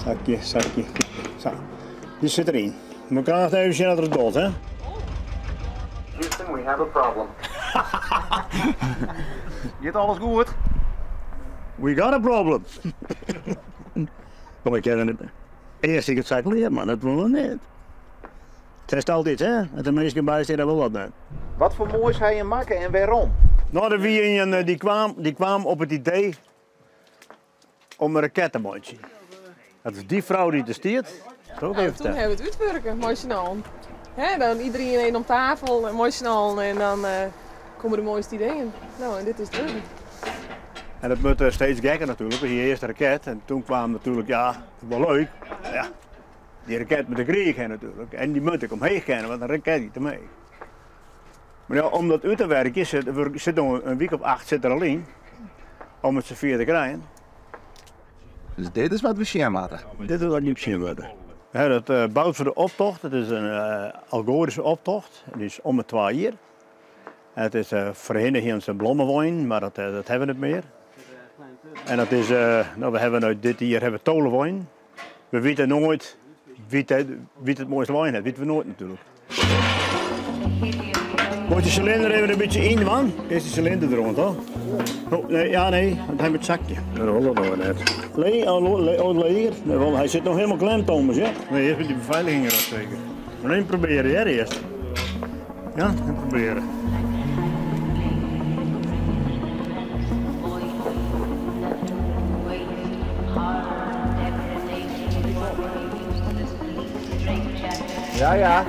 Zakje, zakje. Sa. Dy sit deryn. Moet graach even sjen dat er it docht, hè? Houston, we have a problem. Giet alles goed? We got a problem. Kom, ik ken het. Earst ik it sa klear, mar dat wol net. It is altyd, hè? As der minsken by stean, dan wol dat net. Wat foar moais ha jim makke en wêrom? No, der wie ien eh, dy kwaam, dy kwaam op it idee om in raket te meitsjen. Dat is dy frou dy't der stiet. Zal ik Nou, even toen vertellen. hebben we het útwurke, mei syn allen. Hè, dan iedereen even om tafel en mei syn allen en dan eh, komme de moaiste ideeën. No, en dit is it wurden. En dat wurdt steeds gekker natuerlik. Die earste raket en toen kwam natuerlik, ja, wol leuk. Ja, dy raket moat de kriich ha natuerlik. En dy moat ek omheech kinne, want in raket giet omheech. Mar ja, om dat út te werkjen, sit, sit no in wike of 8 sit der al yn, om it safier te krijen. Dus dit is wat we sjen moatte. Dit is wat je sjen moatte. Ja, dat bout foar de optocht, dat is in allegoaryske optocht. Die is om de 2 jier. En it is foarhinne hiene se blommeweinen, mar dat hawwe we net mear. En dat is, no, we hawwe no dit jier hawwe we toleweinen. We witte noait wie't it moaiste wein hat, witte we noait natuerlik. Moat de silinder even in bytsje yn, man? Is de silinder deroan, toch? Oh, nee, ja, nee, want hy moat sakje. Dat wol dat noch net. Le oh, le oh, leger. Nee, want hy sit noch hielendal klem, Thomas, ja? Nee, earst met die befeiliging erop zeker. Maar even proberen, ja, eerst. Ja, even proberen. Ja, ja.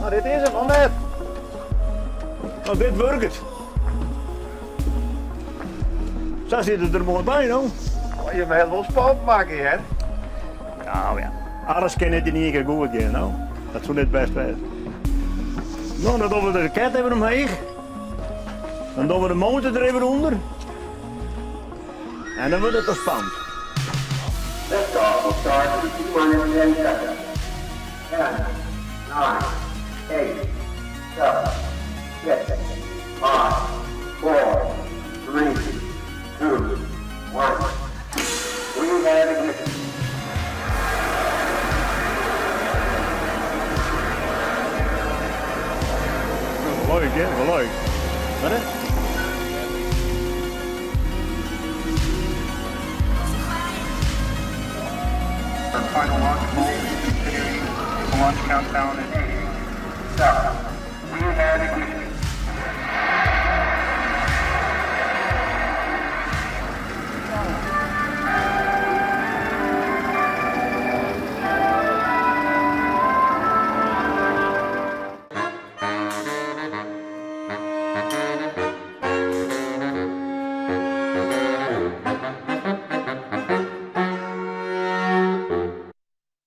No, dit is him, of net? No, dit wurket. Sa sit it der moai by, no. Oh, je ha wol spannend makke, hear. Ja, ja. Alles kin net yn ien kear goed gean, no. Dat soe net bêst wêze. No, dan dogge we de raket even omheech. Dan dogge we de motor der even ûnder. En dan wurdt it al spannend. Liftoff will start in T minus 10 seconds. 10, 9, 8, 7, 6, 5, 4, 3, 2, 1. We have ignition. Leuk, hè? Wel leuk. Wat, hè? Our final launch hold, continuing the launch countdown.